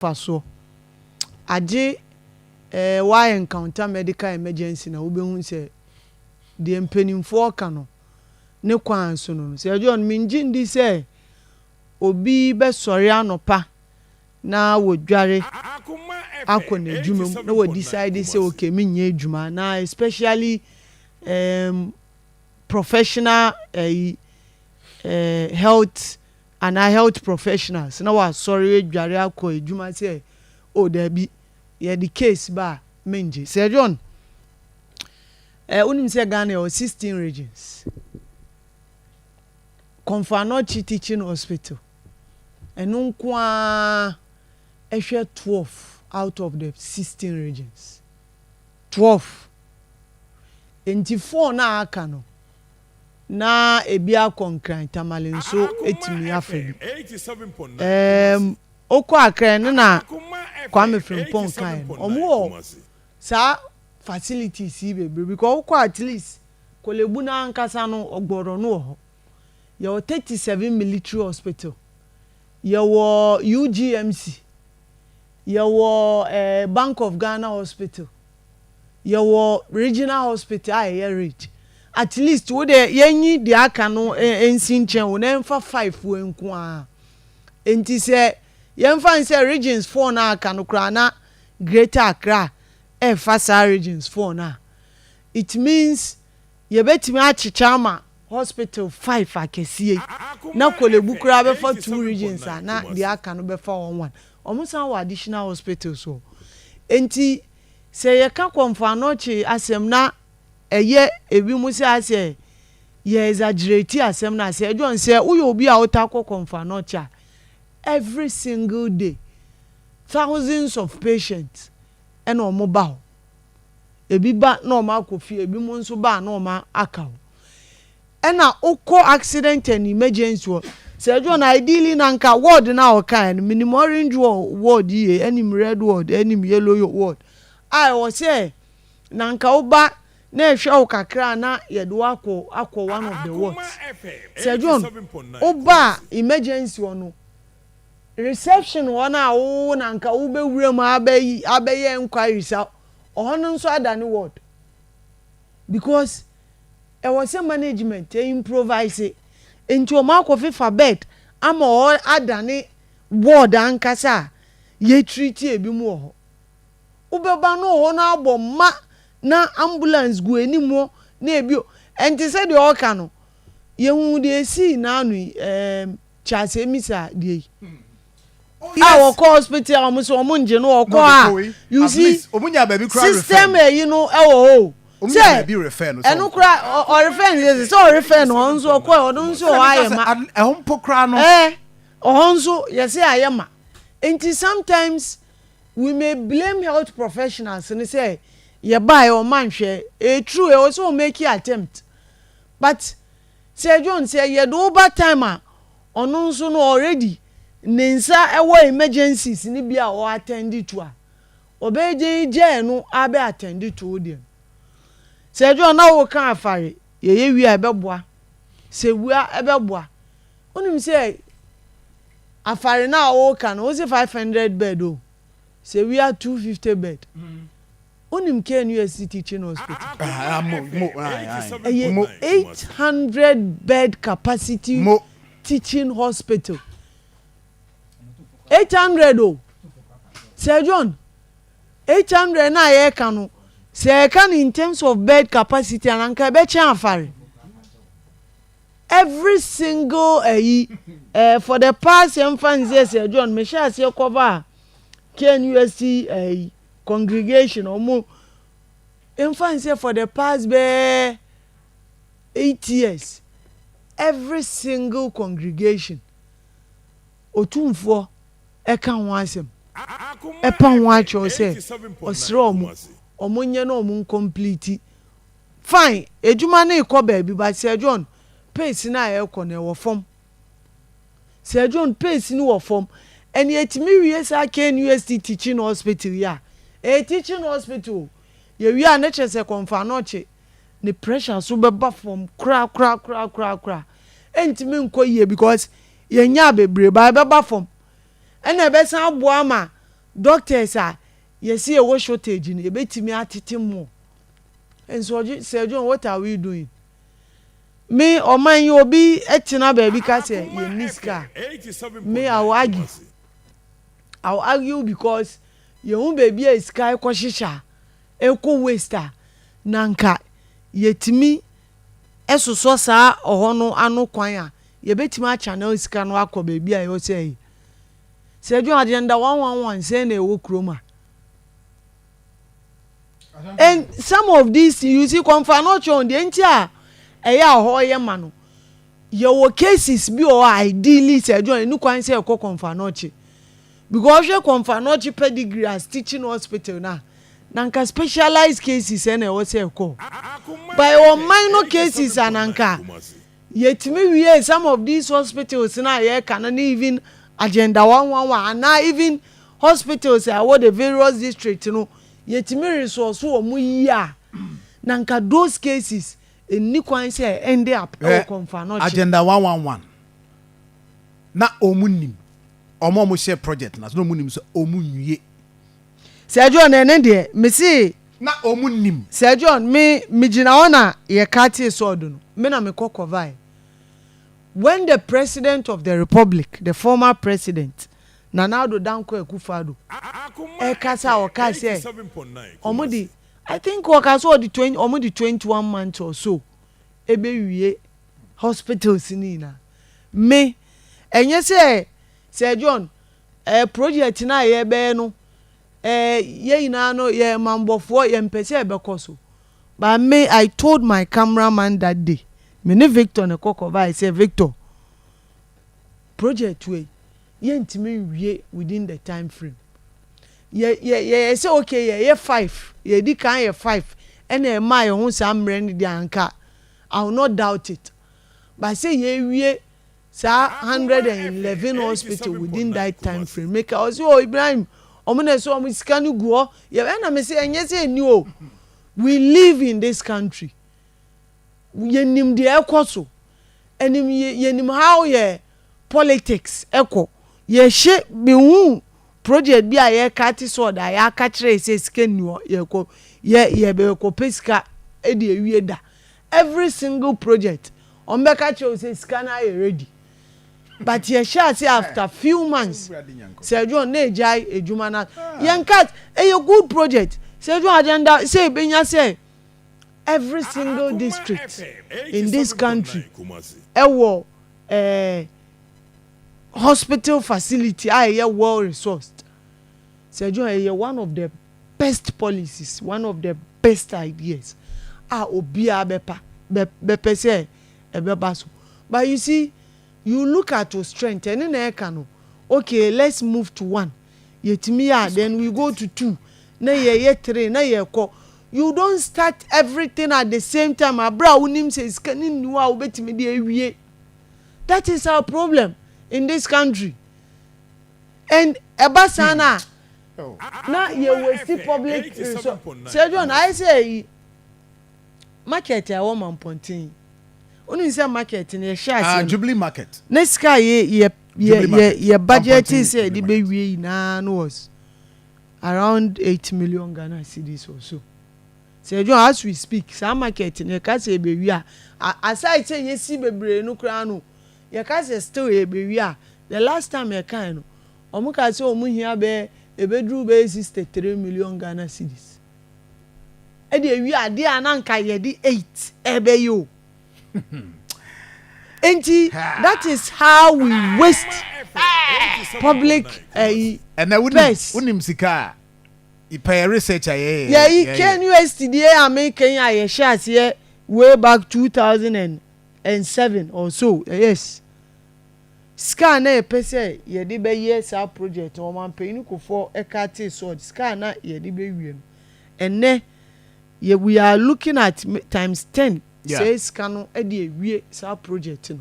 Mfasoɔ. Agye eh, wa encounter medical emergency na wobɛhu sɛ deɛ mpanimfoɔ ka no ne kwan so no. Sir John, mengye ndi sɛ obi bɛsɔre anɔpa na wɔdware akɔ n'adwuma mu na wɔ decide sɛ, "Okay, menyɛ adwuma," na especially professional health anaa health professionals na wasɔre adware akɔ adwuma sɛ, "O daabi, yɛde case ba a, mengye." Sir John, wonim sɛ Ghana yɛwɔ 16 regions. Komfo Anokye Teaching Hospital, ɛno nko ara ɛhwɛ 12 out of the 16 regions, 12. Nti four na aka no na ebi akɔ Nkran, Tamale nso etumi afa bi. Okɔ Akra no na Kwame Frimpong kan no, ɔmo wɔ saa facilities yi bebree because wokɔ at least Korle Bu n'ankasa no, ɔgbɔrɔ no wɔ hɔ. Yɛwɔ 37 Military Hospital, yɛwɔ UGMC, yɛwɔ Bank of Ghana Hospital, yɛwɔ regional hospital a ɛyɛ rich. At least wo de, yɛnyi deɛ aka no nsi nkyɛn wo na yɛmfa five wɔ nko ara. Nti sɛ yɛmfa nsɛ regions four na aka no koraa na Greater Accra ɛɛfa saa regions four na, it means yɛbɛtumi akyekyɛ ama hospital five akɛseɛ na Korle Bu koraa bɛfa two regions a, na deɛ aka no bɛfa one one. Ɔmo san wɔ additional hospitals wɔ. Nti sɛ yɛka Komfo Anokye asɛm na ɛyɛ ebi mu sɛ asɛ yɛ exaggerate asɛm na asɛ ɛdwɔn sɛ woyɛ obi a wota kɔ Komfo Anokye a, every single day thousands of patients ɛna ɔmo ba hɔ. Ebi ba na ɔmo akɔ fie, ebi mo nso ba na ɔmo aka hɔ. Ɛna wokɔ accident and emergency wɔ sɛ ɛdwɔn na ideally na nka ward na ɔka no, minim orange ward yie, ɛnim red ward, ɛnim yellow ward a ɛwɔ sɛ na nka woba na ɛhwɛ wo kakra na yɛde wo akɔ one of the wards. Sir John, woba emergency wɔ no, reception hɔ no a wo na nka wobɛwura mu abɛyi abɛyɛ enquiry sa, ɔhɔ no nso adane ward because ɛwɔ sɛ management improvise. Nti wɔn akɔ fefa bed ama ɔhɔ adane ward ankasa a yɛ treat ebi mu wɔ hɔ. Wobɛba no, ɔhɔ no abɔ mma na ambulance gu anim hɔ na ebi ɛnti sɛ deɛ ɔka no, yɛhu deɛ esi n'ano yi, Charles Amissah deɛ yi a wɔkɔ hospital a wɔn sɛ wɔn ngye no, wɔkɔ a, you see, system ɛyi no ɛwɔ hɔ sɛ ɛno kora ɔrefɛ no sɛ ɔrefɛ no, ɔno nso ɔkɔ, ɔno nso ɔhɔ ayɛ ma. Ɛho mpo kora no. Ɔhɔ nso yɛsɛ ayɛ ma. Nti sometimes we may blame health professionals ni sɛ yɛbaa yɛ ɔma nhwɛ. E true, ɛwɔ sɛ ɔmo make attempt, but sɛ John, sɛ yɛde over time a, ɔno nso no already ne nsa ɛwɔ emergencies ni bi a ɔ attend to a, ɔbɛyɛ gye gye no abɛ attend to o deɛ. Sɛ John, na wɔka afare yɛyɛ wie a, ɛbɛboa sɛ wia ɛbɛboa. Wonim sɛ afare na a wɔka no, wɔsi 500 bed o, sɛ wia 250 bed. Wonim KNUST Teaching Hospital ɛyɛ 800 bed capacity teaching hospital, 800 o. Sir John, 800 na yɛreka no, sɛ yɛka no in terms of bed capacity, ananka ɛbɛkyɛn afare. Every single ɛyi for the past, yɛmfa nse Sir John, mehyɛ aseɛ cover a KNUST ɛyi congregation, ɔmo yɛmfa nse for the past bɛɛ 8 years, every single congregation, Otumfoɔ ɛka ho asɛm, ɛpa ho akyerɛw sɛ ɔsrɛ ɔmo nyɛ na ɔmo ncomplete. Fine, edwuma no ekɔ baabi, but Sir John, pace no a ɛkɔ no ɛwɔ fam. Sir John, pace no wɔ fam. Ɛni etimi wie saa KNUST Teaching Hospital yi a ɛyɛ teaching hospital, yɛwie a, ne kyerɛ sɛ Komfo Anokye ne pressure so bɛba fam kora kora kora kora kora. Ɛntumi nkɔ yie because yɛnya bebree ba, ɛbɛba fam ɛna ɛbɛsan aboa ama. Doctors a yɛsi yɛwɔ shortage no, yɛbɛtumi atete more. Nso ɔgye Sir John, what are we doing? Me ɔman yi, obi tena baabi ka sɛ yɛnni sika a, me, I will argue, I will argue, because yɛhu baabi a sika ɛkɔ hyehyɛ a, ɛkɔ waste a, na nka yɛtumi ɛsosɔ saa ɔhɔ no ano kwan a yɛbɛtumi achannel sika no akɔ baabi a ɛwɔ sɛ yi. Sir John, Agenda 111 sɛn na ɛwɔ kurom a? And some of these, you see, Komfo Anokye deɛ nti a ɛyɛ a hɔ yɛ ma no, yɛwɔ cases bi wɔ hɔ a ideally, Sir John, ɛnu kwan sɛ ɛkɔ Komfo Anokye, because ɔhwɛ Komfo Anokye pedigree as teaching hospital na nka specialized cases ɛna ɛwɔ sɛ ɛkɔ, but ɛwɔ minor cases a na nka yɛtumi wie some of these hospitals na yɛka no ne even Agenda 111 anaa even hospitals a ɛwɔ the various districts no, yɛtumi resource wɔ mu yie a, na nka those cases ɛnni kwan sɛ end up ɛwɔ Komfo Anokye. Agenda 111 na ɔmu nim, ɔmo a ɔmo hyɛ project na so na ɔmo nim sɛ ɔmo nwie. Sir John, ɛne deɛ mesi Na ɔmo nim. Sir John, me megyina hɔ na yɛka tee sɔɔdo no, me na mekɔ kɔvae when the President of the Republic, the former President Nana Addo Dankwa Akufo-Addo, ɛkasa a ɔka sɛ ɔmo de, I think ɔka sɛ ɔde 20, ɔmo de 21 months or so ɛbɛwie hospitals ni nyinaa. Me ɛnyɛ sɛ, Sir John, project na yɛbɛyɛ no, yɛn nyinaa no yɛ mambɔfoɔ, yɛn mpɛ sɛ ɛbɛkɔ so, but me, I told my cameraman that day, me ne Victor ne kɔkɔ ba, I say, "Victor, project wei yɛntumi nwie within the time frame." Yɛ sɛ okay, yɛyɛ five, yɛdi kan yɛ five, ɛna ɛma yɛn ho saa mmerɛ no deɛ anka I will not doubt it, but sɛ yɛwie saa 111 hospital within that time frame, make ɔsi, "Oh, Ibrahim, ɔmo na ɛsɛ ɔmo sika no gu hɔ yɛ." Ɛna mi sɛ ɛnyɛ sɛ ɛni o, we live in this country, yɛnim deɛ ɛkɔ so, ɛnim yɛnim how yɛ politics ɛkɔ. Yɛhyɛ mihu project bi a yɛka te sɛ ɔda yɛaka kyerɛ sɛ sika ni hɔ, yɛkɔ yɛ yɛbɛkɔ pɛ sika ɛde ewie da. Every single project, ɔmo bɛka kyerɛ o sɛ sika no ayɛ ready, but yɛhyɛ ase after few months, Sir John, na egya edwuma na yɛn cut. Ɛyɛ good project, Sir John, Agenda sɛ ebenya sɛ every single district in this country ɛwɔ hospital facility a ɛyɛ well resourced, Sir John, ɛyɛ one of the best policies, one of the best ideas a obiara bɛpa bɛpɛ sɛ ɛbɛba so. But you see, you look at your strength, ɛne na ɛka no, okay, let's move to one, yɛtumi a, then we go to two, na yɛyɛ three, na yɛkɔ. You don't start everything at the same time abira a wonim sɛ sika ne nniwa a wobɛtumi de awie. That is our problem in this country, and ɛba saa na na yɛ waste public resource. Sir John, ayɛ sɛ ɛyi market a ɛwɔ Mampɔnten, onim sɛ market no yɛhyɛ Ah, aseɛ no Jubilee Market. Ne sika yɛ Jubilee Market. yɛ budget Mampɔnten sɛ yɛde Jubilee Market. bɛwie nyinaa no was around 8 million Ghana cedis or so. Sir John, as we speak, saa market no, yɛka sɛ yɛbɛwie a, aside sɛ yɛsi bebree no koraa no, yɛka sɛ still yɛbɛwie a, the last time yɛkae no, ɔmo ka sɛ ɔmo hia bɛyɛ ebeduru bɛyɛ 63 million Ghana cedis ɛde ewie adeɛ a na nka yɛde eight ɛbɛyɛ o. Nti that is how we waste public Ɛnɛ wonim purse. Wonim sika a pɛyɛ research a yɛyɛ. Yɛyi KNUST deɛ a meka yi a yɛhyɛ aseɛ way back 2007 or so, yes, sika a na yɛpɛ sɛ yɛde bɛyɛ saa project, ɔmanpanyin Kufuor ɛka tee sɔɔd, sika a na yɛde bɛwie no, ɛnɛ yɛ we are looking at times 10 sɛ sika no ɛde ewie saa project no,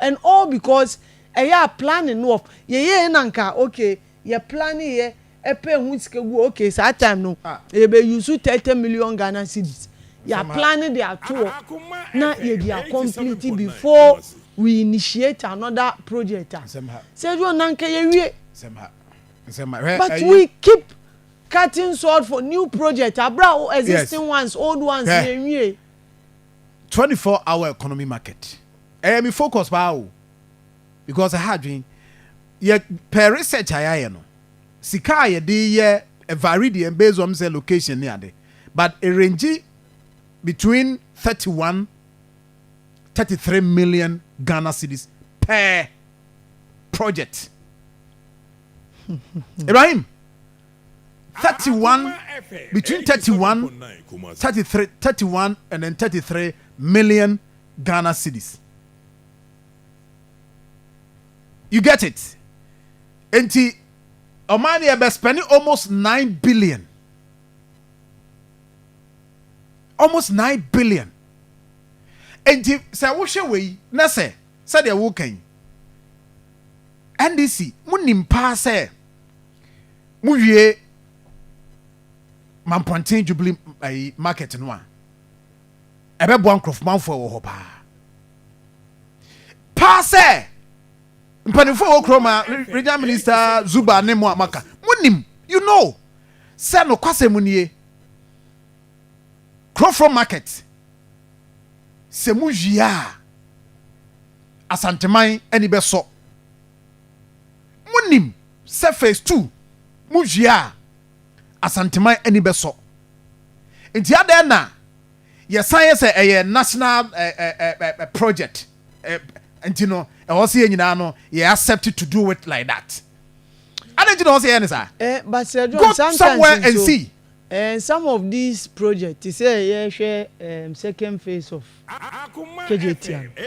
and all because ɛyɛ a planning no of yɛyɛ na nka okay, yɛ planning, yɛ ɛpɛ ehu sika gu, okay, saa time no yɛbɛ use 30 million Ghana cedis, yɛ planning de ato hɔ na yɛde acomplete before we initiate another project a Nsɛm ha. Sɛ ɛdwo na nka yɛwie. Nsɛm ha. But we keep cutting sod for new project abira existing ones, old ones yɛn wie. 24 hour economy market ɛyɛ mi focus paa o, because ɛha adwene yɛ. Per research a yɛayɛ no, sika a yɛde yɛ vary deɛ based on sɛ location ne ade, but e range between 31, 33 million Ghana cedis per project. Ibrahim, 31, between 31, 33, 31 and then 33 million Ghana cedis. You get it? Nti ɔman no yɛbɛ spending almost 9 billion, almost 9 billion. Nti sɛ wohwɛ wei na sɛ sɛdeɛ woka yi, NDC mo nim paa sɛ mowie Mampɔnten Jubilee ayi market no a, ɛbɛboa nkurɔfomanfoɔ wɔ hɔ paa paa, sɛ mpanimfoɔ wɔ kurom a, Regional Minister Zuba ne mo a maka monim, sɛ nokwasɛm nie, Kurɔfoɔ market, sɛ mo wie a, Asanteman ani bɛsɔ. Monim sɛ phase two mo wie a, Asanteman ani bɛsɔ. Nti adɛn na yɛsan yɛ sɛ ɛyɛ national project nti no ɛwɔ sɛ yɛn nyinaa no yɛ accept to do it like that? Adɛn nti na ɛwɔ sɛ yɛyɛ ne saa? But Sir John, go sometimes somewhere and nso, see. Some of these projects, say yɛhwɛ second phase of Kejetia.